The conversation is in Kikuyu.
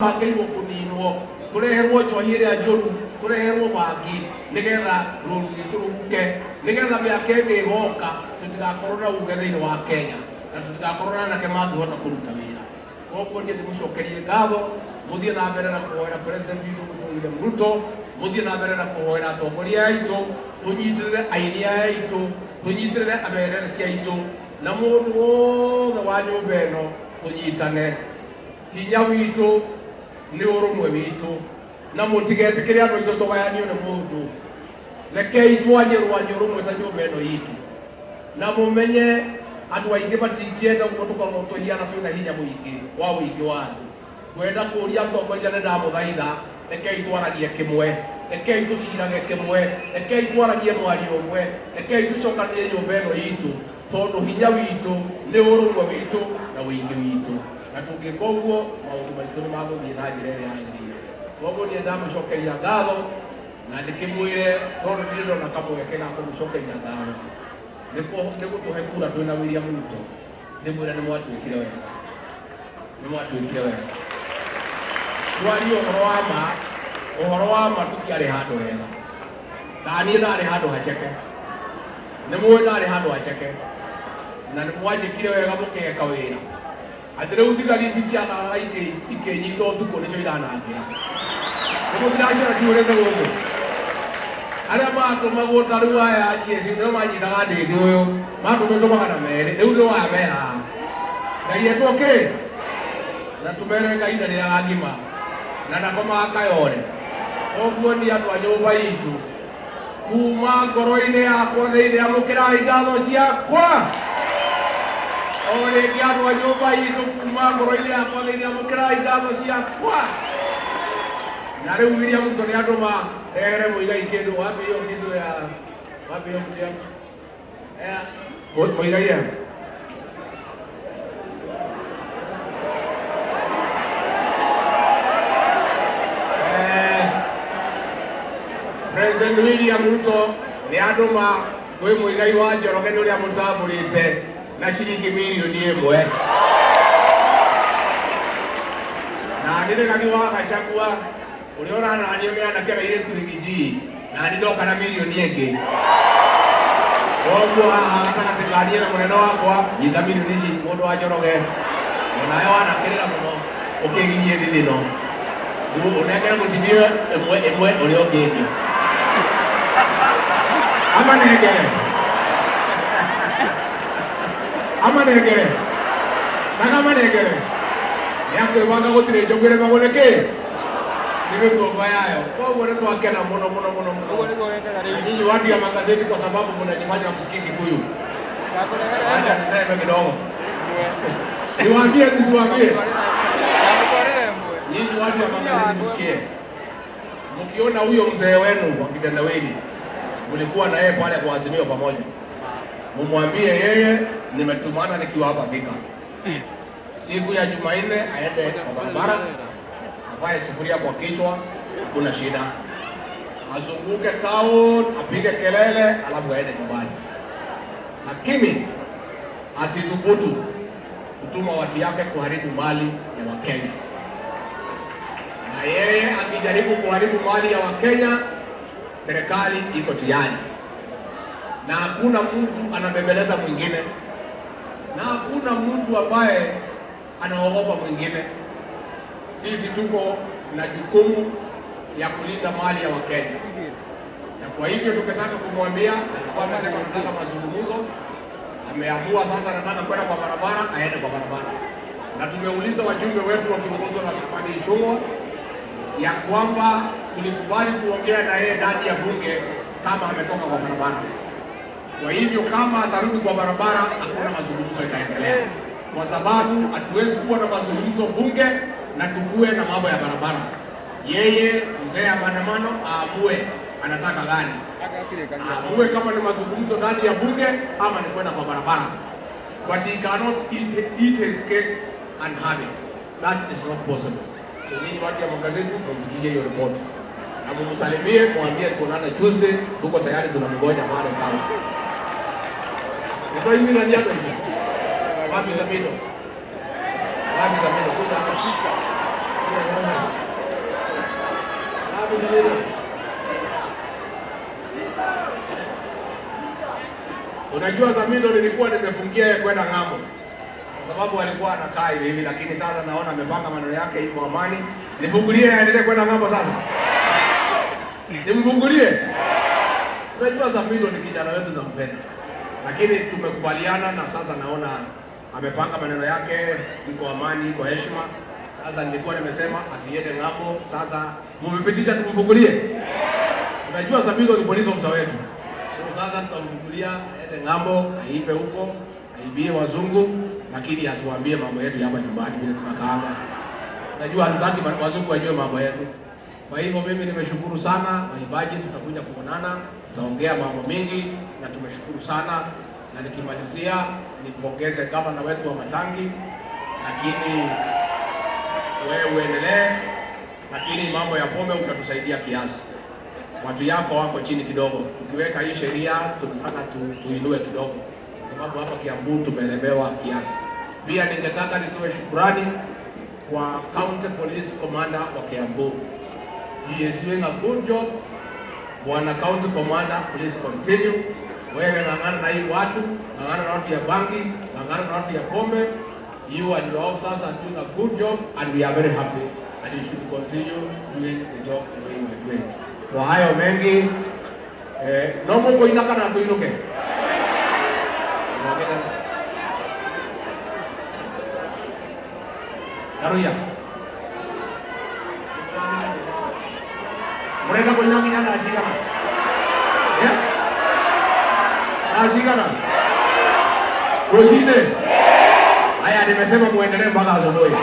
Magĩrĩirwo kũninwo, tũreherwo njohi ĩrĩa njũru, tũreherwo bangi nĩgetha rũru rwitũ rũhuke, nĩgetha mĩaka ĩngĩ ĩgoka tũtigakorwo na uge thĩinĩ wa Kenya na tũtigakorwo na anake mangĩhota kũruta wĩra. Koguo niĩ ndĩmũcokerie ngatho, mũthiĩ na mbere na kũhoera President witũ William Ruto, mũthiĩ na mbere na kũhoera atongoria aitũ, tũnyitĩrĩre aini aya aitũ, tũnyitĩrĩre amererekia aitũ, na mũndũ wothe wa nyũmba ĩno tũnyitane. Hinya witũ nĩ ũrũmwe witũ, na mũtigetĩkĩre andũ aitũ tũgayanio nĩ mũndũ. Rekei twarie rwanyu rũmwe ta nyũmba ĩno itũ, na mũmenye andũ aingĩ matingĩenda ũguo tũkorwo tũhiana twĩna hinya mũingĩ wa ũingĩ wa andũ. Ngwenda kũria atongoria nĩ ndamũthaitha, rekei twaragie kĩmwe, rekei tũcirage kĩmwe, rekei twaragie mwario ũmwe, rekei tũcokanĩrie nyũmba ĩno itũ, tondũ hinya witũ nĩ ũrũmwe witũ na ũingĩ witũ. Na tũngĩka ũguo maũndũ maitũ nĩ magũthiĩ na njĩra ĩrĩa yagĩrĩire. Koguo niĩ ndamũcokeria ngatho na ndĩkĩmwĩre tondũ ndirĩ ndona kamweke ga kũmũcokeria ngatho nĩ gũtũhe kura twĩna William Ruto, ndĩmwĩre nĩ mwatwĩkire wega, nĩ mwatwĩkire wega. Twarie ũhoro wa ma, ũhoro wa ma tũtiarĩ handũ hega. Ta niĩ ndarĩ handũ haceke, nĩ mũĩ ndarĩ handũ haceke, na nĩ mwanjĩkire wega mũkĩheka wĩra. Atĩ rĩu thigari ici cianarara ikĩnyita ũtukũ nĩcio iranangĩra. Nĩ mũtiraciona ciũrĩte gũkũ. Arĩa matũmagwo ta rĩu aya jeshi nĩo manyitaga ndĩndĩ ũyũ, matũmĩtwo 200, rĩu nĩ waya me haha. Ngai etwo kĩ? Na tũmere Ngai ndarĩaga ngima na ndakomaga kayore. Koguo niĩ andũ a nyũmba itũ, kuma ngoro-inĩ yakwa thĩinĩ amũkĩrai ngatho ciakwa. O rĩngĩ andũ a nyũmba itũ, kuma ngoro-inĩ yakwa thĩinĩ amũkĩrai ngatho ciakwa. Na rĩu William Ruto nĩ andũma rehere Muigai kĩndũ, wapi hiyo kitu ya wapi hiyo kitu ya Muigai ya President William Ruto nĩ andũma kwĩ Muigai wa Njoroge nĩ ũrĩa mũtambũrĩte na ciringi mirioni 1. Na nĩ Rigathi wa Gachagua ũrĩa ũrananio nĩ anake airĩtu rigiji, na nĩ ndoka na mirioni ĩngĩ. Koguo haha gatagatĩ ka niĩ na mũnene wakwa, nyita mirioni ici mũndũ wa Njoroge, onawe wanakĩrĩra mũno ũkĩgirie thithino, ũnengere mũtumia ĩmwe ĩmwe ũrĩa ũngĩ. Amanengere, amanengere, kana amanengere. Nĩakwĩbanga gũtirĩ njogu ĩremagwo nĩ kĩ? Nĩ mĩgongo yayo. Koguo nĩ twakena mũno mũno mũno mũno. Na nyinyi watu ya magazeti, kwa sababu mnajifanya msikii Kikuyu. Acha niseme kidogo. Niwaambie nisiwaambie? Nyinyi watu ya magazeti msikie. Mkiona huyo mzee wenu wa kitendawili, mlikuwa na yeye pale kwa Azimio pamoja, mumwambie yeye nimetumana nikiwa hapa Thika. Siku ya Jumanne aende kwa barabara, avae sufuria kwa kichwa, kuna shida. Azunguke town, apige kelele, alafu aende nyumbani. Lakini asithubutu kutuma watu yake kuharibu mali ya Wakenya. Na yeye akijaribu kuharibu mali ya Wakenya, serikali iko tayari. Na hakuna mtu anabembeleza mwingine, na hakuna mtu ambaye anaogopa mwingine. Sisi tuko na jukumu ya kulinda mali ya Wakenya. Na kwa hivyo tukitaka kumwambia, alikuwa amesema tunataka mazungumzo, ameamua sasa anataka kwenda kwa barabara, aende kwa barabara. Na tumeuliza wajumbe wetu wakiongozwa na Kimani Ichung'wa ya kwamba tulikubali kuongea na yeye ndani ya bunge kama ametoka kwa barabara. Kwa hivyo kama atarudi kwa barabara, hakuna mazungumzo itaendelea. Kwa sababu hatuwezi kuwa na mazungumzo bunge na tukue na mambo ya barabara. Yeye mzee ya maandamano aamue anataka gani. Aamue kama ni mazungumzo ndani ya bunge ama ni kwenda kwa barabara. But he cannot eat his cake and have it. That is not possible. So nyinyi watu ya magazeti mpigie hiyo report. Na mumsalimie, mwambie tuonane Tuesday, tuko tayari tunamngoja pale pale. Ndio hivi ndani yako hivi. Wapi Zamino? Wapi Zamino? Kuja hapa. Wapi? Unajua Samido nilikuwa nimefungia yeye kwenda ng'ambo kwa sababu alikuwa anakaa hivi hivi, lakini sasa naona amepanga maneno yake, iko amani. Nifungulie aendelee kwenda ng'ambo sasa? Nimfungulie? Unajua Samido ni kijana wetu, nampenda, lakini tumekubaliana na sasa naona amepanga maneno yake, iko amani, iko heshima. Sasa nilikuwa nimesema asiende ng'ambo, sasa mumepitisha tumfungulie. Unajua Samido ni police officer wetu. So sasa tutamfungulia aende ng'ambo, aibe huko, aibie wazungu, lakini asiwaambie mambo yetu hapa nyumbani vile tunakaanga. Unajua hatutaki wazungu wajue mambo yetu. Kwa hivyo mimi nimeshukuru sana waimbaji, tutakuja kuonana, tutaongea mambo mengi na tumeshukuru sana. Na nikimalizia nipongeze gavana wetu wa Matangi, lakini wewe uendelee, lakini mambo ya pombe utatusaidia kiasi. Watu yako wako chini kidogo, tukiweka hii sheria tunataka tuinue kidogo, kwa sababu hapa Kiambu tumelemewa kiasi. Pia ningetaka nitoe shukrani kwa County Police Commander wa Kiambu. He is doing a good job. Bwana County Commander, please continue. Wewe ng'ang'ana na hii watu, ng'ang'ana na watu ya bangi, ng'ang'ana na watu ya pombe. You and your officers are doing a good job and we are very happy, and you should continue doing the job the way you are doing. Kwa hayo mengi, no mungu inakana tuinuke. Karuya. Murenda kuina kinya na shigana. Ya? Na shigana. Roshine. Haya nimesema muendelee mpaka asubuhi.